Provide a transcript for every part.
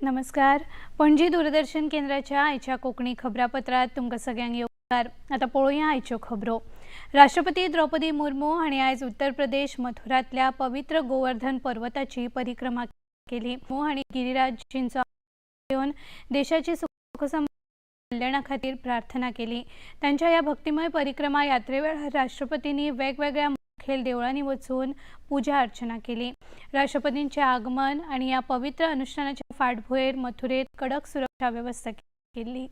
नमस्कार. पणजी दूरदर्शन केंद्राच्या आयच्या कोंकणी खबरापत्रांत तुमकां सगळ्यांक येवकार. आतां पळोवया आयच्यो खबरो. राष्ट्रपती द्रौपदी मुर्मू हांणी आयज उत्तर प्रदेश मथुरांतल्या पवित्र गोवर्धन पर्वताची परिक्रमा केली. मुर्मू हांणी गिरिराजींचो घेवन देशाची सुखसमृद्धी कल्याणा खातीर प्रार्थना केली. तांच्या ह्या भक्तिमय परिक्रमा यात्रे वेळार राष्ट्रपतींनी वेगवेगळ्या मुखेल देवळांनी वचून पुजा अर्चना केली. राष्ट्रपतींचे आगमन आनी ह्या पवित्र अनुष्ठानाच्या फाटभुंयेर मथुरेत कडक सुरक्षा वेवस्था केल्ली.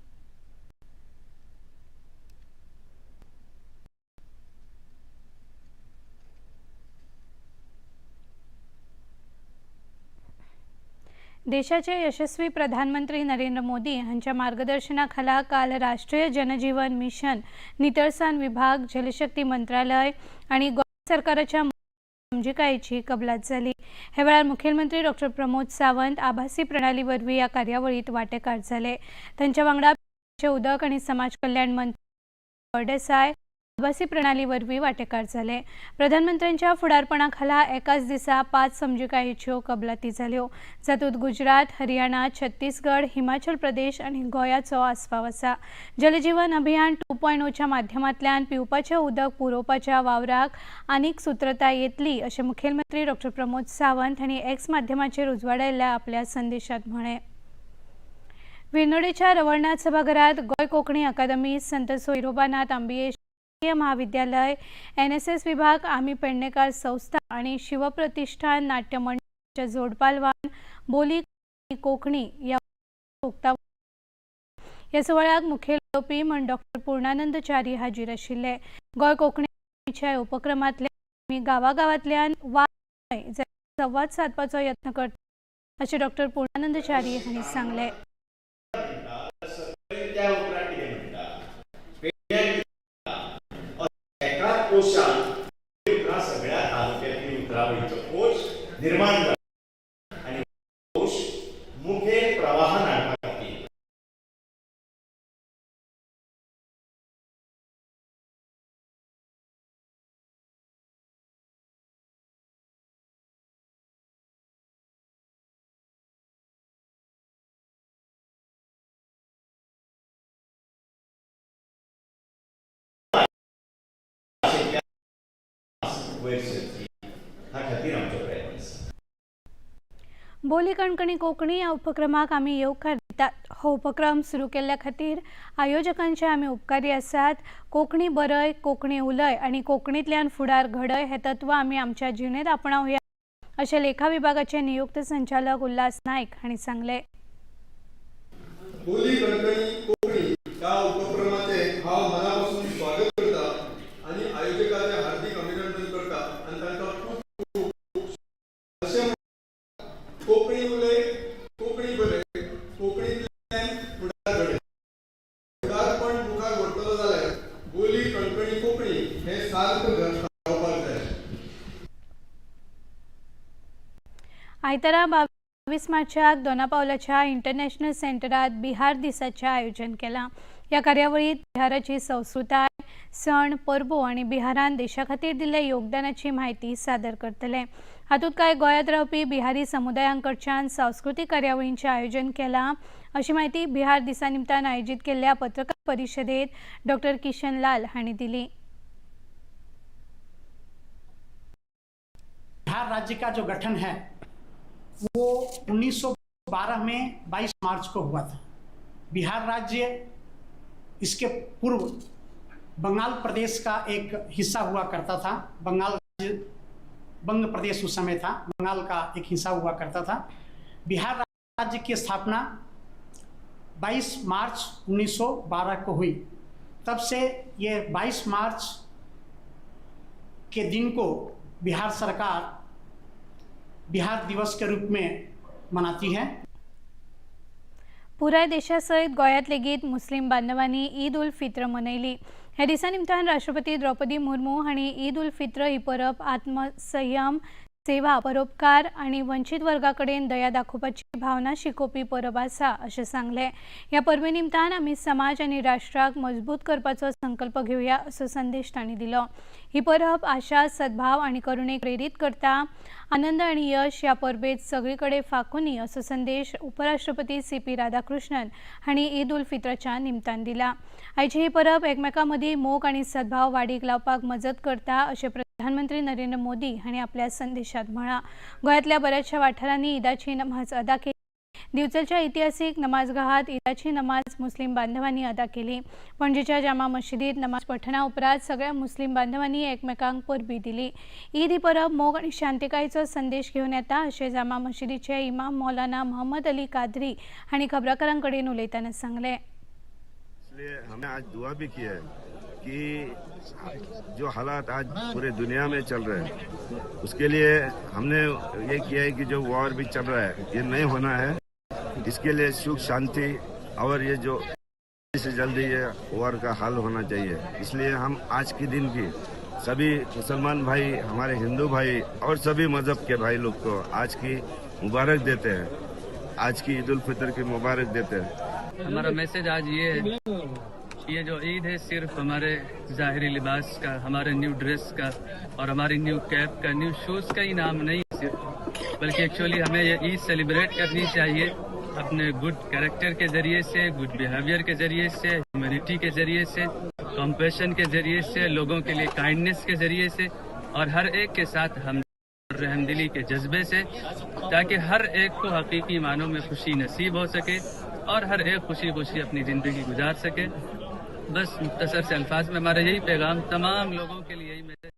देशाचे यशस्वी प्रधानमंत्री नरेंद्र मोदी हांच्या मार्गदर्शनाखाला काल राष्ट्रीय जनजीवन मिशन, नितळसाण विभाग, जलशक्ती मंत्रालय आनी गोंय सरकाराच्या समजिकायेची कबलात जाली. हे वेळार मुखेलमंत्री डॉक्टर प्रमोद सावंत आभासी प्रणाली वरवीं ह्या कार्यावळीत वांटेकार जाले. तांच्या वांगडा उदक आनी समाज कल्याण मंत्री फळदेसाय आभासी प्रणाली वरवीं वांटेकार जाले. प्रधानमंत्र्यांच्या फुडारपणाखाला एकाच दिसा 5 समजिकायेच्यो कबलाती जाल्यो, जातूंत गुजरात, हरियाणा, छत्तीसगड, हिमाचल प्रदेश आनी गोंयाचो आस्पाव आसा. जलजीवन अभियान 2.0च्या माध्यमांतल्यान पिवपाचें उदक पुरोवपाच्या वावराक आनीक सुत्रताय येतली अशें मुखेलमंत्री डॉक्टर प्रमोद सावंत हांणी एक्स माध्यमाचेर उजवाडायल्ल्या आपल्या संदेशात म्हळें. विर्नोडेच्या रवळनाथ सभाघरात गोंय कोंकणी अकादमी, संत सोयरोबानाथ आंबिये महाविद्यालय, एनएसएस विभाग, आमी पेडणेकार संस्था आनी शिवप्रतिष्ठान नाट्य मंडळाच्या जोडपालवान बोली कोंकणी ह्या उक्तावण. ह्या सुवाळ्याक मुखेल उलोवपी म्हण डॉक्टर पूर्णानंद च्यारी हाजीर आशिल्ले. गोंय कोंकणीच्या उपक्रमांतल्यान आमी गांवागांवांतल्यान वाद न्हय जाल्यार संवाद सादपाचो यत्न करता अशें डॉक्टर पूर्णानंद च्यारी हांणी सांगलें. त्या उपरांत कितें म्हणटा, एकाच कोशान उतरां सगळ्या तालुक्यांतली उतरावळीचो कोश निर्माण जाला आनी कोश मुखेल प्रवाहान हाडपा खातीर वयर सरची ह्या खातीर आमचो प्रयत्न आसा. बोली कणकणी कोंकणी ह्या उपक्रमाक आमी येवकार दितात. हो उपक्रम सुरू केल्ल्या खातीर आयोजकांचे आमी उपकारी आसात. कोंकणी बरय, कोंकणी उलय आनी कोंकणींतल्यान फुडार घडय हे तत्व आमी आमच्या जिणेंत आपणावया अशें लेखा विभागाचे नियुक्त संचालक उल्हास नायक हांणी सांगलें. बोली कणकणी कोंकणी ह्या उपक्रमाचें हांव मना पासून स्वागत करता आनी आयोजकाचें हार्दिक अभिनंदन करता आनी तांकां खूब खूब अशें, कोंकणी उलय, कोंकणी बरय, कोंकणींतल्यान फुडार घडय. फुडारपण मुखार व्हरतलो जाल्यार बोली कणकणी कोंकणी हें सार्थ थारावपाक जाय. आयतारा 22 मार्चाक दोनापावलाच्या इंटरनॅशनल सेंटरात बिहार दिसाचें आयोजन केलां. ह्या कार्यावळींत बिहाराची संस्कृताय, सण, परबो आनी बिहारान देशा खातीर दिल्ल्या योगदानाची म्हायती सादर करतले. हातूंत कांय गोंयांत रावपी बिहारी समुदायांकडच्यान सांस्कृतीक कार्यावळींचें आयोजन केलां अशी म्हायती बिहार दिसा निमतान आयोजीत केल्ल्या पत्रकार परिशदेंत डॉक्टर किशन लाल हांणी दिली. बिहार राज्य का जो गठन है वो 1912 में 22 मार्च को हुआ था. बिहार राज्य इसके पूर्व बंगाल प्रदेश का एक हिस्सा हुआ करता था. बंगाल राज्य, बंग प्रदेश उस समय था, बंगाल का एक हिस्सा हुआ करता था. बिहार राज्य की स्थापना 22 मार्च 1912 को हुई. तब से ये 22 मार्च के दिन को बिहार सरकार बिहार दिवस के रूप में मनाती है. पुराय देशा सयत गोंयांत लेगीत मुस्लीम बांधवांनी ईद उल फित्र मनयली. ह्या दिसा निमतान राष्ट्रपती द्रौपदी मुर्मू हांणी ईद उल फित्र ही परब आत्मसंयम, सेवा, परोपकार आनी वंचीत वर्गा कडेन दया दाखोवपाची भावना शिकोवपी परब आसा अशें सांगलें. ह्या परबे निमतान आमी समाज आनी राष्ट्राक मजबूत करपाचो संकल्प घेवया असो संदेश तांणी दिलो. ही परब आशा, सद्भाव आनी करुणेक प्रेरीत करता. आनंद आनी यश ह्या परबेत सगळे कडेन फाकुनी असो संदेश उपराष्ट्रपती सी.पी. राधाकृष्णन हांणी ईद उल फित्राच्या निमतान दिला. आयची ही परब एकमेकां मदीं मोग आनी सद्भाव वाडीक लावपाक मजत करता अशें प्रधानमंत्री नरेंद्र मोदी हांणी आपल्या संदेशात म्हळां. गोंयांतल्या बऱ्याचशा वाठारांनी ईदाची नमाज अदा केली. दिवचलच्या इतिहासीक नमाजगाहात ईदाची नमाज मुस्लिम बांधवांनी अदा केली. पणजेच्या जामा मशिदीत नमाज पठणा उपरांत सगळ्या मुस्लिम बांधवांनी एकमेकांक परबी दिली. ईद ही परब मोग आनी शांतिकायेचो संदेश घेवन येता अशें जामा मशिदीचे इमाम मौलाना मोहम्मद अली कादरी हांणी खबराकारां कडेन उलयतना सांगलें. इसलिए हमने आज दुआ भी किया है कि जो हालात आज पूरे दुनिया में चल रहे हैं उसके लिए हमने ये किया है कि जो वॉर भी चल रहा है ये नहीं होना है. इसके लिए सुख शांति और ये जो से जल्दी ये वॉर का हल होना चाहिए. इसलिए हम आज के दिन की सभी मुसलमान भाई, हमारे हिंदू भाई और सभी मजहब के भाई लोग को आज की मुबारक देते हैं. आज की ईद उल फितर की मुबारक देते हैं. हमारा मैसेज आज ये है कि ये जो ईद है सिर्फ हमारे ज़ाहिरी लिबास का, हमारे न्यू ड्रेस का और हमारी न्यू कैप का, न्यू शूज़ का ही नाम नहीं है सिर्फ, बल्कि एक्चुअली हमें ये ईद सेलिब्रेट करनी चाहिए अपने गुड कैरेक्टर के ज़रिए से, गुड बिहेवियर के ज़रिए से, ह्यूमैनिटी के ज़रिए से, कंपेशन के ज़रिए से, लोगों के लिए काइंडनेस के ज़रिए से और हर एक के साथ हम रहमदिली के जज्बे से, ताकि हर एक को हकीकी मानों में खुशी नसीब हो सके और हर एक खुशी खुशी अपनी ज़िंदगी गुजार सके. बस मुख्तसर से अल्फाज में हमारा यही पैगाम तमाम लोगों के लिए यही मैसेज.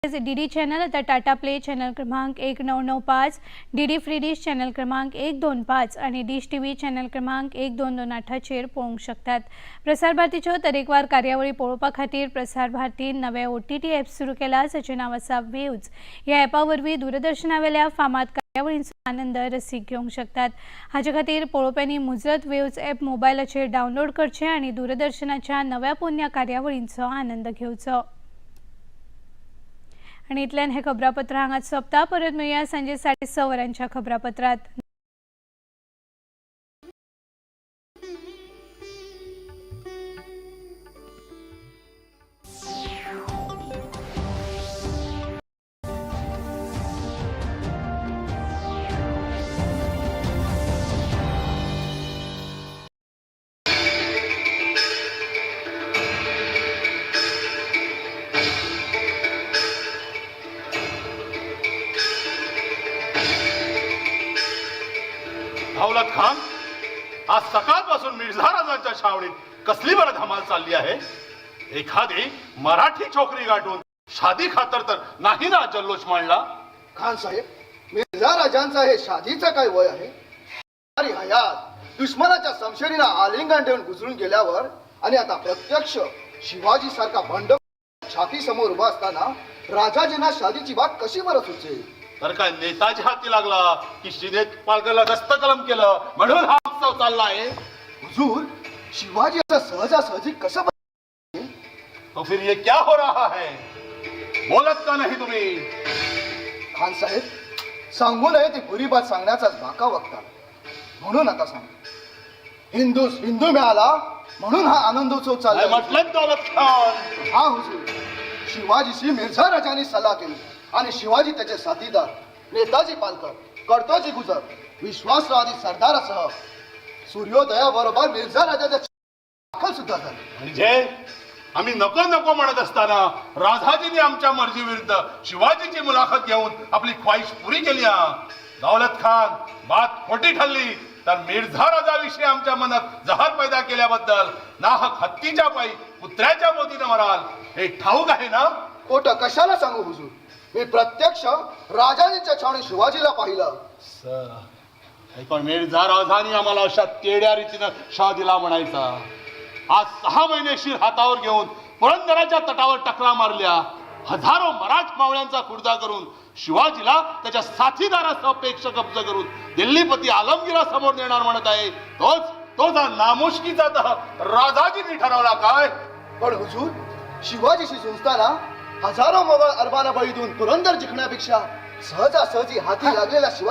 डीडी चॅनल आता टाटा प्ले चॅनल क्रमांक 1995, डीडी फ्री डिश चॅनल क्रमांक 125 आनी डिश टीव्ही चॅनल क्रमांक 1228चेर पळोवंक शकतात. प्रसार भारतीच्यो तरेकवार कार्यावळी पळोवपा खातीर प्रसार भारतीन नवे ओटीटी ॲप सुरू केला, जाचें नांव आसा वेव्ज. ह्या ॲपा वरवीं दूरदर्शनावेल्या फामाद कार्यावळींचो आनंद रसीक घेवंक शकतात. हाचे खातीर पळोवप्यांनी मुजरत वेव्ज ॲप मोबायलाचेर डावनलोड करचें आनी दूरदर्शनाच्या नव्या पोन्न्या कार्यावळींचो आनंद घेवचो. आनी इतल्यान हें खबरापत्र हांगाच सोंपता. परत मेळया सांजे 6:30 वरांच्या खबरापत्रात. दौलत खान, आज सकाळपासून मिर्झा राजांच्या छावणीत कसली बरं धमाल चालली आहे? एखादी मराठी छोकरी गाठून शादी खातर तर नाही ना जल्लोष मांडला? खान साहेब, मिर्झा राजांचा हे शादीचं काय वय आहे? अरे हयात दुश्मनाच्या समशेरीला आलिंगन देऊन गुजरून गेल्यावर आणि आता प्रत्यक्ष शिवाजी सारखा भंड छाती समोर उभा असताना राजाजींना शादीची बात कशी बरं सुचेल? तर काय नेताजी हाती लागला की शिनेत पालकरला दस्तकलम केलं म्हणून हा उत्सव चालला आहे? हुजूर, शिवाजी असं सहजासहजी कसं तो फिर ये क्या हो रहा है? बोलत का नाही तुम्ही? खान साहेब, सांगू नये ती बुरी बात सांगण्याचाच भाका वक्ता म्हणून आता सांग. हिंदूस हिंदू मिळाला म्हणून हा आनंदोत्सव काय चालला. म्हटलं दौलत खान? हा हुजूर, शिवाजीशी मिर्झा राजांनी सल्ला केली आणि शिवाजी त्याचे साथीदार नेताजी पालकर, कडतोजी गुजर, विश्वासराव आदी सरदारासह सूर्योदयाबरोबर मिर्झा राजाच्या दाखल सुद्धा झाले. म्हणजे आम्ही नको नको म्हणत असताना राधाजींनी आमच्या मर्जीविरुद्ध शिवाजीची मुलाखत घेऊन आपली ख्वाहिश पुरी केली हा. दौलत खान, बात खोटी ठरली तर मिर्झा राजाविषयी आमच्या मनात जहार पैदा केल्याबद्दल नाहक हत्तीच्या पायी कुत्र्याच्या मोतीनं मराल, हे ठाऊक आहे ना? खोटं कशाला सांगू हुजूर, मी प्रत्यक्ष राजाजींच्या छावणी शिवाजीला पाहिलं. पण मिर्झा राजांनी आम्हाला अशा तेड्या रीतीनं शहा दिला म्हणायचा. आज 6 महिने शिर हातावर घेऊन पुरंदराच्या तटावर टकरा मारल्या, हजारो मराठ मावळ्यांचा खुर्दा करून शिवाजीला त्याच्या साथीदारासह पेक्ष कब्ज करून दिल्लीपती आलमगीरासमोर नेणार म्हणत आहे, तोच तोच हा नामुष्कीचा तह राजाजींनी ठरवला काय? पण हुजूर, शिवाजीशी झुंजताना हजारो मोगल अरबाला बळी देऊन पुरंदर जिंकण्यापेक्षा सहजासहजी हाती लागलेला शिवाजी